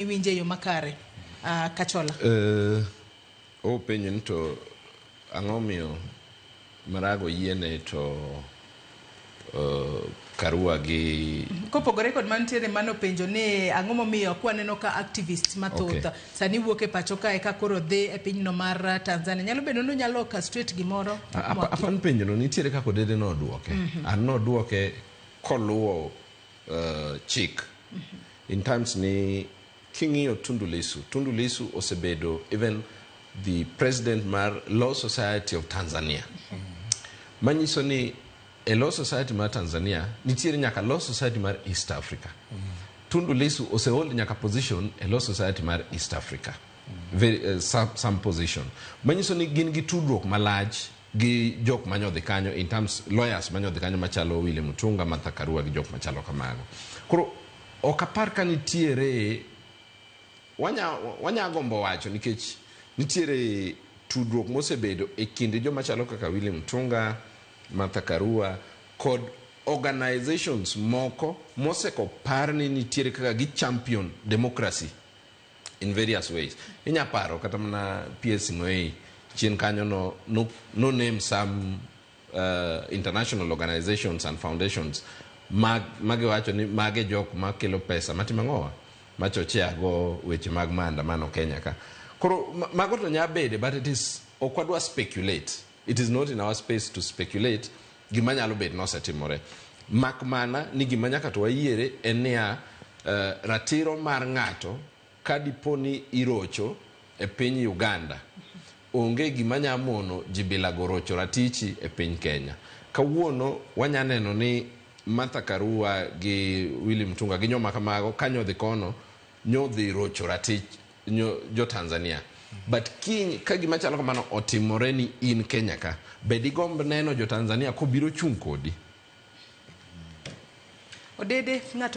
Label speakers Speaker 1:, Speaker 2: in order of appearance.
Speaker 1: Iwinje yo makare. Kachola.
Speaker 2: Openjo ni to ang'o miyo Marago yiene to Karua gi
Speaker 1: Kopogore kod mano, nitiere mano penjo ni ang'o momiyo kwaneno ka activists mathoth sani wuok e pacho kae ka koro dhi e pinyno mar Tanzania. Nyalo bedo ni onyalo orchestrate gimoro.
Speaker 2: Apan penjono nitiere kaka Odede nodwoke. An nodwoke koluwo chik. In terms ni king'iyo Tundu Lissu, Tundu Lissu osebedo even the president mar Law Society of Tanzania. Manyiso ni e Law Society mar Tanzania nitiere nyaka Law Society mar East Africa. Tundu Lissu osehold nyaka position e Law Society mar East Africa. Very, some position. Manyiso ni gin gi tudruok malach gi jok manyodhi kanyo, in terms lawyers manyodhi kanyo machalo William Mutunga, Martha Karua gi jok machalo kamago. Koro ok apar ka nitiere wanya gombo wacho nikech nitiere tudruok mosebedo e kind joma chalo kaka William Mutunga, Martha Karua kod organizations moko moseko par ni nitiere kaka gi champion democracy in various ways. Inya paro kata mana PS Ngoyi chien kanyo no name some international organizations and foundations mag magiwacho ni mage jok makelo pesa matimo ang'owa machochea go weche mag maandamano Kenya ka. Koro mago to nya bede, but it is ok wadwa speculate. It is not in our space to speculate gima nyalo bet nosetimore. Mak mana ni gima nyaka to wayiere en niya, ratiro mar ng'ato ka dipo ni irocho e piny Uganda, onge gima nya mono jibila go rocho ratichi e piny Kenya. Kawuono wanya neno ni Martha Karua gi Willy Mutunga gi joma kamago kanyodhi kono nyodhi rocho ratich jo Tanzania. But kiny ka gima chalo kamano otimore ni in Kenya ka, be digomb neno jo Tanzania kobiro chung' kodi?
Speaker 1: Odede ng'ato.